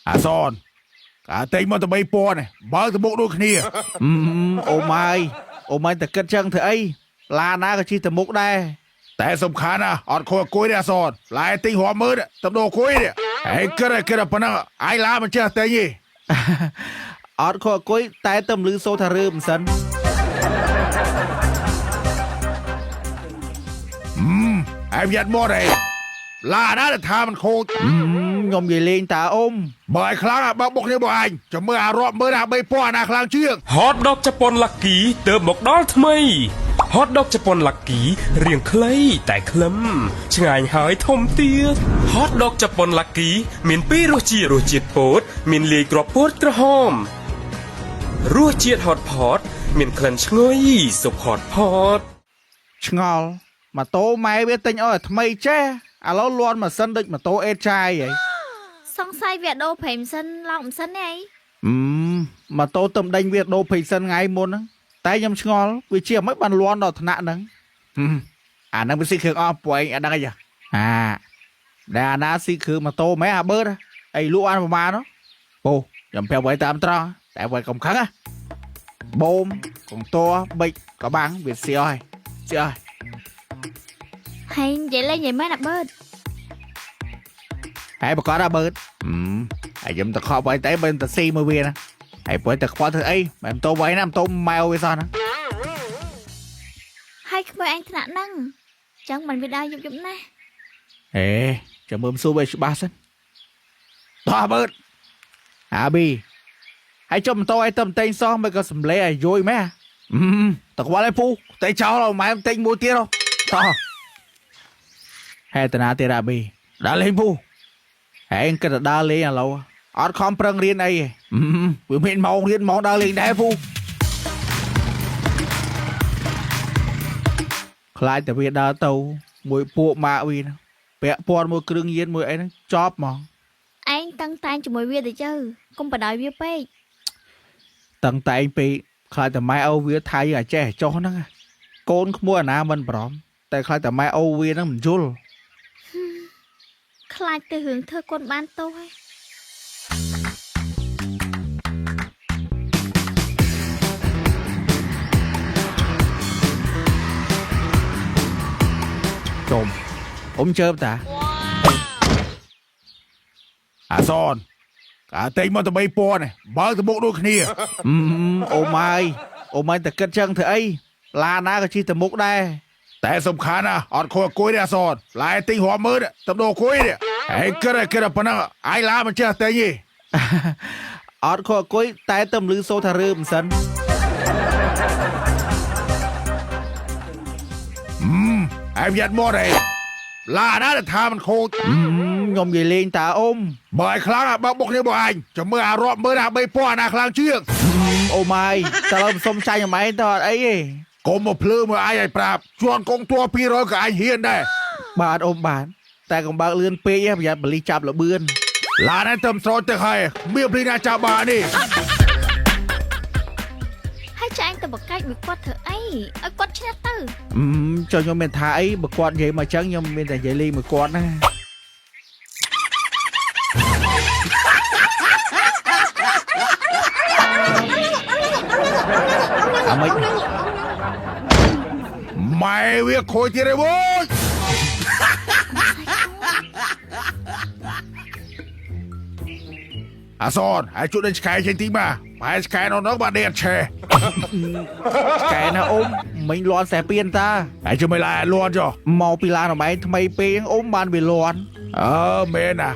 អាសនកាទិញមកតែ3000នេះបើកទៅមុខដូចគ្នា អូម៉ាយអូម៉ាយតែគិតចឹងធ្វើអីឡានណាក៏ជិះទៅមុខដែរ តែសំខាន់ណាអត់ខូចអគុយទេអាសនឡាយទិញរាប់ម៉ឺនតំដូរអគុយនេះហើយគិតឲ្យគិតតែប៉ុណ្ណឹងអាយឡាមិនចេះទិញទេ អត់ខកអគុយតែទៅលឺសូថារើមិនសិន ហើយប្រយ័ត្នមាត់ហីឡាណាដែលថាมันខូច ខ្ញុំនិយាយលេងតាអ៊ំ បើឲ្យខ្លាំងអាបើកបុកគ្នាបងឯងចាំមើលអារាប់ម៉ឺនអា3000អាណាខ្លាំងជាង ហតដកជប៉ុនឡាគីទៅមកដល់ថ្មីហតដកជប៉ុនឡាគីរៀងខ្លីតែក្លឹមឆ្ងាញ់ហើយធំទៀតហតដកជប៉ុនឡាគីមានពីររសជាតិរសជាតិពោតមានលាយគ្រាប់ពោតក្រហមរសជាតិហតផតមានក្លិនឈ្ងុយស៊ុបហតផត ឆ្ងល់ម៉ូតូម៉ែវាទិញឲ្យថ្មីចេះឥឡូវលន់ម៉ាស៊ីនដូចម៉ូតូអេតចាយហី សង្ស័យវាដូរប្រេងម៉ាស៊ីនឡោកម៉ាស៊ីនទេអី អឺម៉ូតូទំដេញវាដូរភ័យសិនថ្ងៃមុនហ្នឹងតែខ្ញុំឆ្ងល់វាជាមិនបានលន់ដល់ថ្នាក់ហ្នឹងហឹមអាហ្នឹងវាស៊ីគ្រឿងអស់ពួកឯងអាហ្នឹងអីយ៉ាអាដែលអាណាស៊ីគ្រឿងម៉ូតូម៉ែអាបឺតអីលក់អានប្រមាណនោះពូខ្ញុំប្រាប់ໄວតាមត្រង់តែໄວកុំខឹងណាបូមកុងតបិចកបាំងវាស៊ីអស់ហើយស៊ីអស់ ហើយនិយាយលេងនិយាយមែនអាបឺត ហើយប្រកាសអាបឺតអឺហើយខ្ញុំទៅខកໄວតែបើទៅស៊ីមួយវាណាហើយព្រោះតែខ្វល់ធ្វើអីមិនម៉ូតូໄວណាម៉ូតូម៉ែវវាសោះណា ហើយក្មួយឯងថ្នាក់ហ្នឹងចឹងមិនវាដើរយប់យប់ណាស់ ហេចាំមើលសួរវាច្បាស់សិនតោះបើតអាប៊ីហើយចុះម៉ូតូឲ្យទៅតែងសោះមិនក៏សំលេឲ្យយយម៉ែអឺតខ្វល់ឲ្យពូតែចោលឲ្យម៉ែតែងមួយទៀតតោះហេតនាទៀតអាប៊ីដើរលេងពូហែងគិតតែដើរលេងឥឡូវអត់ខំប្រឹងរៀនអីទេវាមានម៉ោងរៀនម៉ោងដើរលេងដែរពូខ្លាចតែវាដើរទៅមួយពួកម៉ាក់វាហ្នឹងពាក់ព័ន្ធមួយគ្រឿងញៀនមួយអីហ្នឹងចប់ហ្មង ឯងតឹងតែងជាមួយវាទៅជើកុំបដ ாய் វាពេក តឹងតែងពេកខ្លាចតែម៉ែអូវាថៃអាចេះចុះហ្នឹងណាកូនក្មួយអាណាមិនបារម្ភតែខ្លាចតែម៉ែអូវាហ្នឹងមិនយល់ ខ្លាចទៅរឿងធ្វើកូនបានទោសហើយ ចុំអ៊ំជើបតា អាសនកាទិញមកតែ3000នេះបើកទៅមុខដូចគ្នា អឺអូម៉ាយអូម៉ាយតែគិតចឹងធ្វើអីឡានណាក៏ជិះទៅមុខដែរ តែសំខាន់ណាអត់ខូចអគុយទេអាសនឡាយទិញរាប់ម៉ឺនតំដូរអគុយនេះហើយគិតឲ្យគិតតែប៉ុណ្ណឹងអាយឡាមិនចេះទិញទេ អត់ខកអគុយតែទៅលឺសូថារើមិនសិន ហើយប្រយ័ត្នមាត់ហីឡាណាដែលថាมันខូច ខ្ញុំនិយាយលេងតាអ៊ំ បើឲ្យខ្លាំងអាបើកបុកគ្នាបងឯងចាំមើលអារាប់ម៉ឺនអា3000អាណាខ្លាំងជាង អូម៉ាយតើឡើយសុំចាញ់អម៉ែងតើអត់អីទេ កុំមកភ្លឺមើលឯងឲ្យប្រាប់ជន់កងតួ200ក៏ឯងហ៊ានដែរ បាទអ៊ំបាទតែកុំបើកលឿនពេកទេប្រយ័ត្នបលិសចាប់លបឿន ឡានឯងទៅស្រោចទឹកហើយមានភ្លីណាចាប់បាននេះ ហើយចាឯងទៅបកកាច់មួយគាត់ធ្វើអីឲ្យគាត់ឈ្នះទៅ អឺចុះខ្ញុំមានថាអីបើគាត់និយាយមកចឹងខ្ញុំមានតែនិយាយលេងមួយគាត់ណាអាម៉េច ម៉ែវាខូចទៀតហើយវ៉យអាសនហើយជួយដេញឆ្កែចេញទីមកប្រហែលឆ្កែនោះនោះបាទដេកអត់ឆេះ កែណាអ៊ំមិញលន់ខ្សែពៀនតា ហើយជួយមិនឡាយលន់ចុះ មកពីឡានរបស់ឯងថ្មីពេកហ្នឹងអ៊ំបានវាលន់ អើមែនណា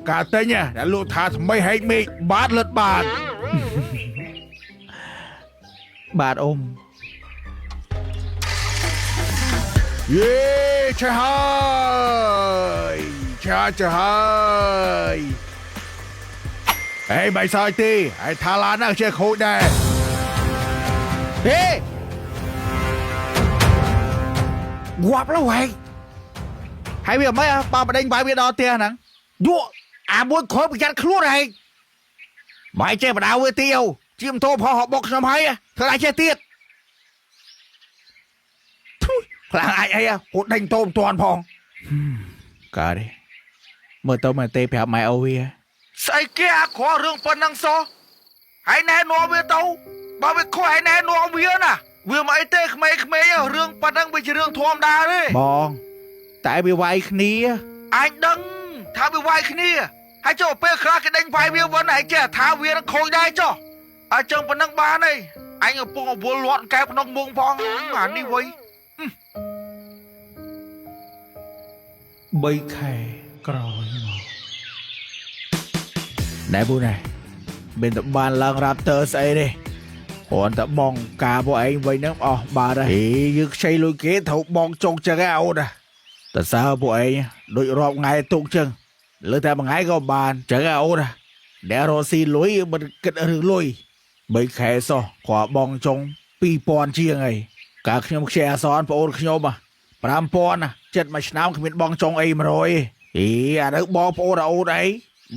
ការទិញណាដែលលក់ថាថ្មីហែកមេឃបាទលិតបាទ បាទអ៊ំ យេឆេះហើយឆេះហើយឆេះហើយហេមិនសើចទេហើយថាឡានហ្នឹងចេះខូចដែរ ហេងាប់แล้วហែងហើយវាមិនបើបដេញបាយវាដល់ផ្ទះហ្នឹងយក់អាមួយខូចប្រយ័ត្នខ្លួនហែងបាយចេះបដៅវាទីអូជាម៉ូតូផុសហបុកខ្ញុំហើយធ្វើអីចេះទៀតធុយខ្លាំងអាចអីហូតដេញតូមិនតាន់ផងកើតទេមើលទៅមែនទេប្រាប់ម៉ែអូវា ស្អីគេអាក្រក់រឿងប៉ុណ្ណឹងសោះហើយណែនាំវាទៅបើវាខុសហើយណែនាំវាណាវាមិនអីទេក្មេងៗរឿងប៉ុណ្ណឹងវាជារឿងធម្មតាទេ បងតែវាវាយគ្នា អញដឹងថាវាវាយគ្នាហើយចុះពេលខ្លះគេដេញវាយវាវិញហើយចេះថាវានឹងខូចដែរចុះអញ្ចឹងប៉ុណ្ណឹងបានហើយអញកំពុងអវល់លាត់កែបក្នុងមុងផងអានេះវៃ 3ខែក្រោយមកណែពូណែមិនទៅបានឡើង Raptor ស្អីទេគ្រាន់តែបងការពួកឯងវិញហ្នឹងអស់បាត់ហើយហេយើងខ្ចីលុយគេត្រូវបងចុងចឹងឯងអូនណាតើសើពួកឯងដូចរាប់ថ្ងៃទុកចឹងលើតែមួយថ្ងៃក៏បានចឹងឯងអូនណាអ្នករកស៊ីលុយមិនគិតរឿងលុយ3ខែសោះគ្រាន់បងចុង2000ជាងហើយកាលខ្ញុំខ្ចីអាសនប្អូនខ្ញុំហ៎5000ណាចិត្តមួយឆ្នាំគ្មានបងចុងអី100អីអានោះបងប្អូនអូនអី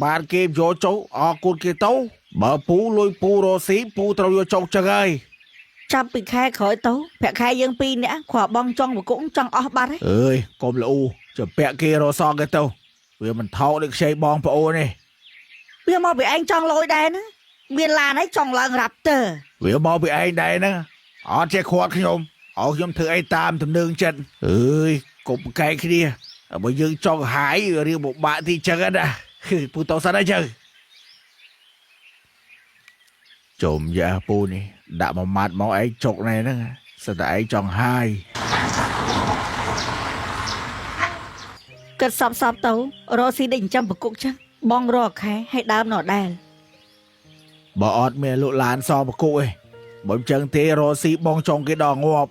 បានគេយកចុះអរគុណគេទៅបើពូលុយពូរកស៊ីពូត្រូវយកចុងចឹងហើយ ចាប់ពីខែក្រោយទៅប្រាក់ខែយើងពីរនាក់គ្រាន់បងចង់មកគង់ចង់អស់បាត់ហើយ អើយកុំល្អូจะពាក់គេរកសងគេទៅវាមិនថោកដូចខ្ចីបងប្អូនទេ វាមកពីឯងចង់លយដែរណាមានឡានហើយចង់ឡើង Raptor វាមកពីឯងដែរហ្នឹងអត់ចេះខាត់ខ្ញុំឲ្យខ្ញុំធ្វើអីតាមទំនើងចិត្តអើយកុំប្រកែកគ្នាបើយើងចង់ហាយរឿងពិបាកទីចឹងណាគឺពូតោសិនហើយចឹងជុំយ៉ាពូនេះដាក់មួយម៉ាត់មកឯងចុកណែហ្នឹងសិតតែឯងចង់ហាយ គិតសពសពទៅរកស៊ីដេកចិញ្ចឹមប្រគុកចឹងបងរកខែឲ្យដើមណដែល បើអត់មានលក់ឡានសប្រគុកឯងបើមិនចឹងទេរកស៊ីបងចង់គេដល់ងាប់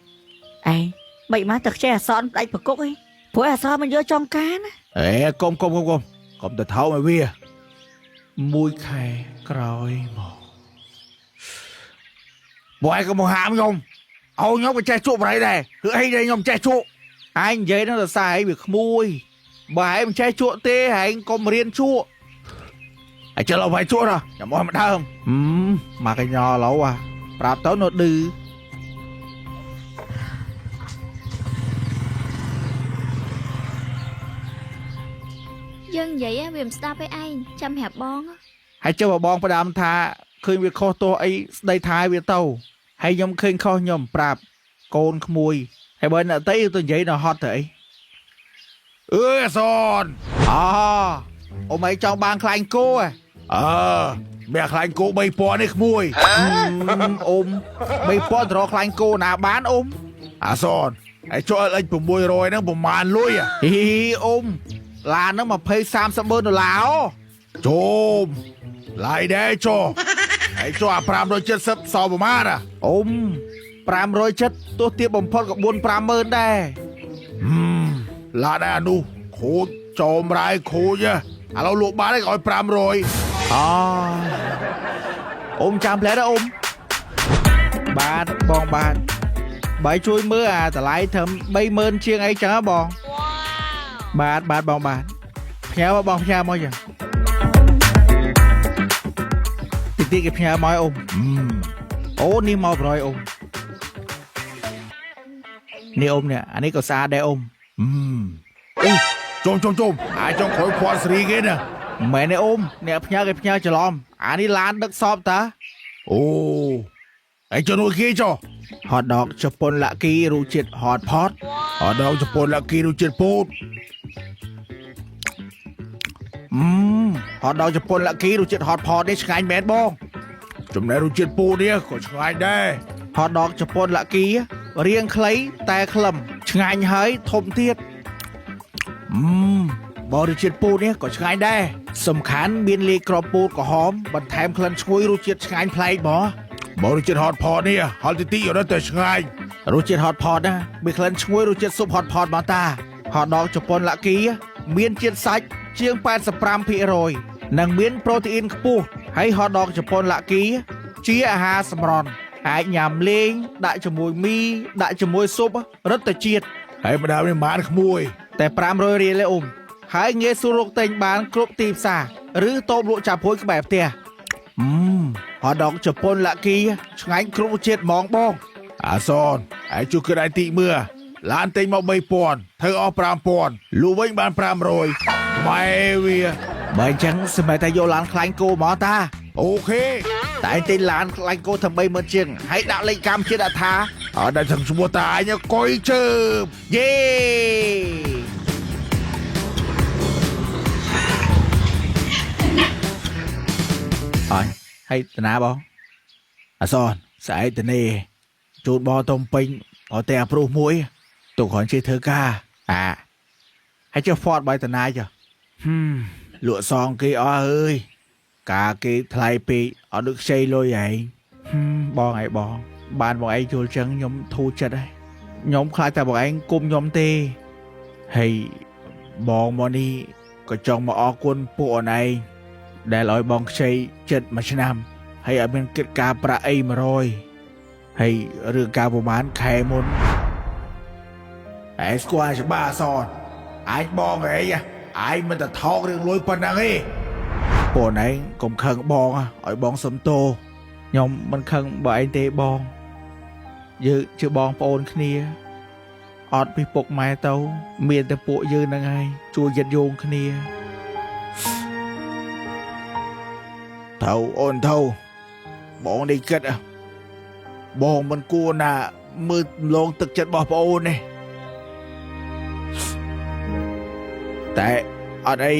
ឯងបីមកតែខ្ចីអសនផ្ដាច់ប្រគុកឯងព្រោះអសនមិនយកចង់ការណា អេកុំកុំកុំកុំកុំទៅថោកឲ្យវាមួយខែក្រោយមកបងឯងក៏មកហាមខ្ញុំឲ្យខ្ញុំក៏ចេះជក់បរិយដែរគឺអីដែរខ្ញុំចេះជក់ឯងនិយាយហ្នឹងសរសើរឯងវាក្មួយបើឯងមិនចេះជក់ទេឯងកុំរៀនជក់ឯងចេះឡើយជក់ដល់ខ្ញុំអស់មកដើមហឹមមកកញ្ញឡូវអាប្រាប់ទៅនៅឌឺ យើងនិយាយវាមិនស្ដាប់ឯឯងចាំប្រាប់បង ហើយចុះបើបងផ្ដាំថាឃើញវាខុសទោះអីស្ដីថាឲ្យវាទៅហើយខ្ញុំឃើញខុសខ្ញុំប្រាប់កូនក្មួយហើយបើអ្នកតីទៅនិយាយដល់ហត់ទៅអី អើយអាសន អូអ៊ំឯងចង់បានខ្លាញ់គោហ៎ អើមានខ្លាញ់គោ3000នេះក្មួយ អ៊ំ3000ទៅរកខ្លាញ់គោណាបានអ៊ំ អាសនហើយចុះ LX 600ហ្នឹងប្រហែលលុយ ហ៊ីអ៊ំឡានហ្នឹង20 30ម៉ឺនដុល្លារអូ ជុំឡាយដែរចុះហើយចុះអា570សល់ប្រហែលអា អ៊ំ570ទោះទាបបំផុតក៏4 5ម៉ឺនដែរ ហឹមឡានដែរអានោះខូចចោមរ៉ាយខូចឥឡូវលក់បានហើយក៏ឲ្យ500 អូអ៊ំចាំផ្លែដែរអ៊ំបាទបងបាទបើជួយមើលអាតម្លៃត្រឹម30000ជាងអីចឹងហ៎បងបាទបាទបងបាទផ្ញើមកបងផ្ញើមកចឹងតិចតិចគេផ្ញើមកឲ្យអ៊ំអូនេះមកប្រយអ៊ំនេះអ៊ំនេះអានេះក៏ស្អាតដែរអ៊ំ អឺជុំជុំជុំអាចចង់ក្រោយភ័ន្តសេរីគេណា មិនមែនទេអ៊ំអ្នកផ្ញើគេផ្ញើច្រឡំអានេះឡានដឹកសពតា អូហើយចុះនោះគេចុះ ហតដកជប៉ុនឡាគីរសជាតិហតផត អត់ដល់ជប៉ុនឡាគីរសជាតិពោត អឺហតដកជប៉ុនឡាគីរសជាតិហតផតនេះឆ្ងាញ់មែនបង ចំណែករសជាតិពោតនេះក៏ឆ្ងាញ់ដែរ ហតដកជប៉ុនឡាគីរាងខ្លីតែខ្លឹមឆ្ងាញ់ហើយធំទៀតអឺបរិជាតិពោតនេះក៏ឆ្ងាញ់ដែរសំខាន់មានលាយគ្រាប់ពោតក្រហមបន្ថែមក្លិនឈ្ងុយរសជាតិឆ្ងាញ់ប្លែកបង បើរសជាតិហត់ផតនេះហល់តិចតិចរត់តែឆ្ងាញ់ រសជាតិហតផតណាមានក្លិនឈ្ងុយរសជាតិស៊ុបហតផតមកតាហតដកជប៉ុនឡាគីមានជាតិសាច់ជាង85%និងមានប្រូតេអ៊ីនខ្ពស់ហើយហតដកជប៉ុនឡាគីជាអាហារសម្រន់អាចញ៉ាំលេងដាក់ជាមួយមីដាក់ជាមួយស៊ុបរឹតតែជាតិ ហើយម្ដងនេះម៉ានក្មួយ តែ500រៀលទេអ៊ំហើយងាយស្រួលរកទិញបានគ្រប់ទីផ្សារឬតូបលក់ចាប់ហួយក្បែរផ្ទះអឺហតដកជប៉ុនឡាគីឆ្ងាញ់គ្រប់រសជាតិហ្មងបង អាសនហើយជួយគិតឲ្យតិចមើលឡានទិញមក3000ធ្វើអស់5000លក់វិញបាន500ម៉ែវា បើអញ្ចឹងសម្រាប់តែយកឡានខ្លាញ់គោមកតា OK តែឯងទិញឡានខ្លាញ់គោធ្វើ30000ជាងហើយដាក់លេខកម្មជាតិដាក់ថា អត់ដល់ទាំងឈ្មោះតាអញកុយជើប យេអញហើយតាណាបងអសនស្អែកតនេះជូនបងតុំពេញអត់តែអាព្រុសមួយទុកគ្រាន់ជិះធ្វើការអាហើយចុះហ្វតបាយតាណាចុះហឹមលក់សងគេអស់អើយការគេថ្លៃពេកអត់ដូចខ្ចីលុយឯងហឹមបងឯងបង បានបងឯងយល់ចឹងខ្ញុំធូរចិត្តហើយខ្ញុំខ្លាចតែបងឯងគុំខ្ញុំទេហើយបងមកនេះក៏ចង់មកអរគុណពួកអូនឯងដែលឲ្យបងខ្ចីចិត្តមួយឆ្នាំហើយឲ្យមានគិតការប្រាក់អី100ហើយរឿងការប្រហែលខែមុន ឯងស្គាល់ច្បាស់អសនអញបងឯងឯងមិនទៅថោករឿងលុយប៉ុណ្ណឹងទេ ពួកអូនឯងកុំខឹងបងឲ្យបងសុំទោសខ្ញុំមិនខឹងបើឯងទេបងយើងជាបងប្អូនគ្នាអត់ពីពុកម៉ែទៅ មានតែពួកយើងហ្នឹងហើយជួយយិត្តយោងគ្នា ត្រូវអូនត្រូវបងនេះគិតបងមិនគួរណាមើលលងទឹកចិត្តរបស់ប្អូនទេ តែអត់អី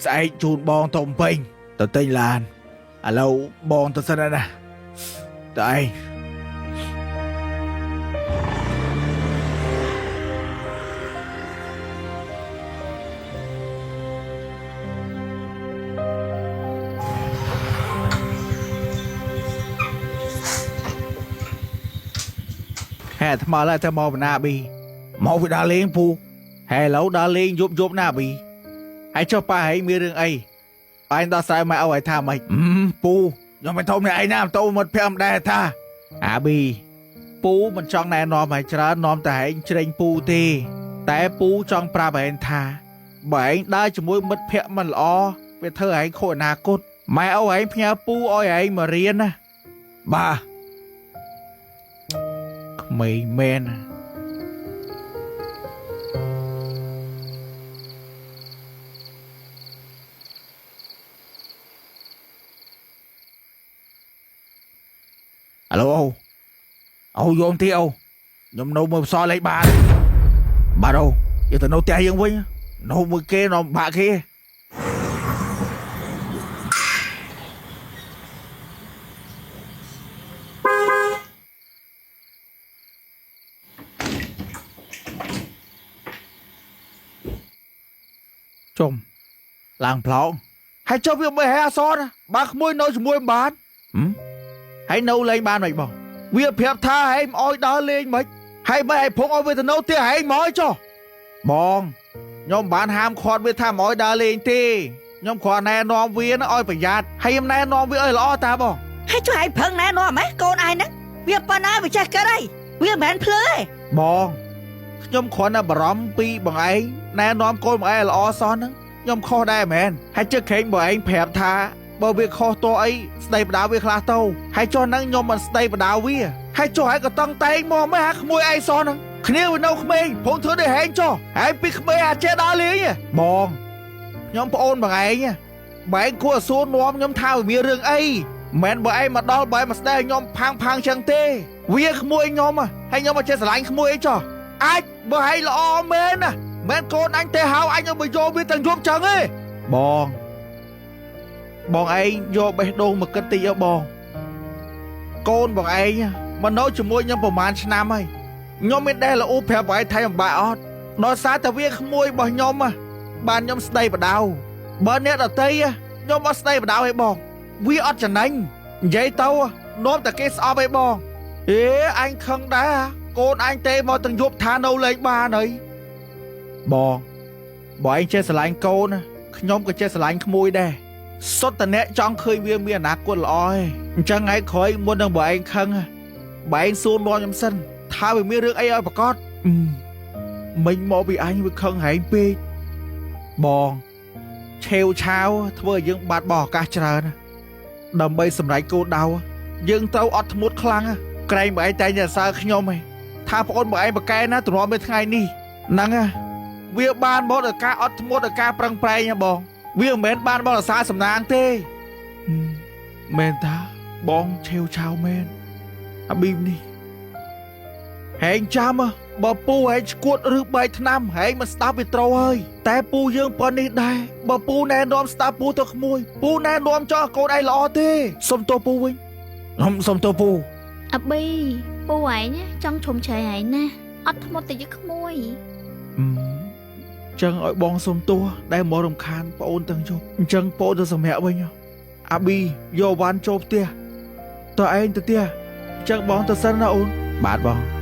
ស្អែកជូនបងទៅពេញទៅទិញឡានឥឡូវបងទៅសិនហើយណាតើឯងហែអាត្មាឡើយទៅមកបណ្ណាប៊ី មកពីដើរលេងពូ ហែឥឡូវដើរលេងយប់យប់ណាប៊ីហើយចុះប៉ាហែងមានរឿងអីឯងដោះស្រាយម៉ែឪឲ្យថាម៉េច អឺពូខ្ញុំមិនធំនេះឯងណាតោមិត្តភក្តិមិនដែរថា អាប៊ីពូមិនចង់ណែនាំឲ្យច្រើននាំតែហែងជ្រេញពូទេ តែពូចង់ប្រាប់ហែងថាបើឯងដើរជាមួយមិត្តភក្តិមិនល្អវាធ្វើឲ្យឯងខូចអនាគតម៉ែឪឯងផ្ញើពូឲ្យឯងមករៀនណា បាទ ក្មេងមែនណា អាឡូអូអូយកទីអូខ្ញុំនៅមើលផ្សល់លេខបានបាទអូយកទៅនៅផ្ទះយើងវិញនៅមួយគេនៅបាក់គេ ជុំឡើងផ្លោង ហើយចុះវាមិនហែអសនបើក្មួយនៅជាមួយមិនបាន ហឹមហើយនៅលេងបានមិនបង វាប្រាប់ថាហែងមិនអោយដើរលេងមិនហើយមិនឲ្យភងឲ្យវាទៅនៅផ្ទះហែងមកឲ្យចុះ បងខ្ញុំមិនបានហាមឃាត់វាថាមិនឲ្យដើរលេងទេខ្ញុំគ្រាន់ណែនាំវាណាឲ្យប្រយ័ត្នហើយខ្ញុំណែនាំវាឲ្យល្អតាបង ហើយជួយឯងប្រឹងណែនាំម៉េះកូនឯងហ្នឹងវាប៉ុណ្ណាវាចេះកើតហើយវាមិនមែនភ្លើទេ បងខ្ញុំគ្រាន់តែបារម្ភពីបងឯងណែនាំកូនបងឯងឲ្យល្អសោះហ្នឹងខ្ញុំខុសដែរមែនហើយជិះក្រែងបងឯងប្រាប់ថាបើវាខុសតអីស្ដីបដាវាខ្លះទៅហើយចុះហ្នឹងខ្ញុំមិនស្ដីបដាវា ហើយចុះហែងក៏តឹងតែងមកមិនហាក្មួយឯងសោះហ្នឹងគ្នាវានៅក្មេងភងធ្វើដូចហែងចុះហែងពីក្មេងអាចចេះដើរលេងហ៎ បងខ្ញុំប្អូនបងឯងណាបងឯងគួរសួរនាំខ្ញុំថាវាមានរឿងអីមិនមែនបើឯងមកដល់បើឯងមកស្ដីឲ្យខ្ញុំផាំងផាំងចឹងទេ វាក្មួយខ្ញុំហ៎ហើយខ្ញុំមកចេះស្រឡាញ់ក្មួយអីចុះអាចបើហែងល្អមែនណាមែនកូនអញទេហៅអញឲ្យមកយកវាទាំងយប់ចឹងទេ បងបងឯងយកបេះដូងមកគិតតិចអើបងកូនបងឯងមកនៅជាមួយខ្ញុំប្រហែលឆ្នាំហើយខ្ញុំមានដែលល្អប្រាប់បងឯងថាំបាក់អត់ដោយសារតែវាក្មួយរបស់ខ្ញុំហ៎បានខ្ញុំស្ដីបដៅបើអ្នកដតីហ៎ខ្ញុំអត់ស្ដីបដៅទេបងវាអត់ចំណេញនិយាយទៅនាំតែគេស្អប់ឯងបង អេអញខឹងដែរហ៎កូនអញទេមកទាំងយប់ថានៅលេងបានហើយ បងបងឯងចេះស្រឡាញ់កូនណាខ្ញុំក៏ចេះស្រឡាញ់ក្មួយដែរសុទ្ធតែអ្នកចង់ឃើញវាមានអនាគតល្អឯងអញ្ចឹងថ្ងៃក្រោយមុននឹងបងឯងខឹងបងឯងសួរនាំខ្ញុំសិនថាវាមានរឿងអីឲ្យប្រកបអឺមិញមកពីអញវាខឹងហែងពេកបងឆេវឆាវធ្វើឲ្យយើងបាត់បង់ឱកាសច្រើនណាដើម្បីសម្រេចគោលដៅយើងត្រូវអត់ធ្មត់ខ្លាំងណាក្រែងបងឯងតែងតែសើខ្ញុំឯងថាប្អូនបងឯងប្រកែណាទ្រាំនៅថ្ងៃនេះហ្នឹងណា វាបានមកដោយការអត់ធ្មត់ដោយការប្រឹងប្រែងហ៎បង វាមិនមែនបានបរិសាសំណាងទេហឹមមែនតាបងឆេវឆាវមែនអាប៊ីមនេះហែងចាំហ៎បើពូហែងឈួតឬបែកថ្នាំហែងមិនស្ដាប់វាត្រូវហើយតែពូយើងប៉ុននេះដែរបើពូណែនាំស្ដាប់ពូទៅក្មួយពូណែនាំចោះកូនឯងល្អទេសុំទោសពូវិញខ្ញុំសុំទោសពូ អាប៊ីពូឯងណាចង់ឈុំជ្រែឯងណាអត់ធ្មត់តែយកក្មួយ អឺចឹងឲ្យបងសុំទោសដែលមករំខានប្អូនទាំងយប់អញ្ចឹងប្អូនទៅសម្រាប់វិញអាប៊ីយកវ៉ាន់ចូលផ្ទះតើឯងទៅផ្ទះអញ្ចឹងបងទៅសិនណាអូនបាទបង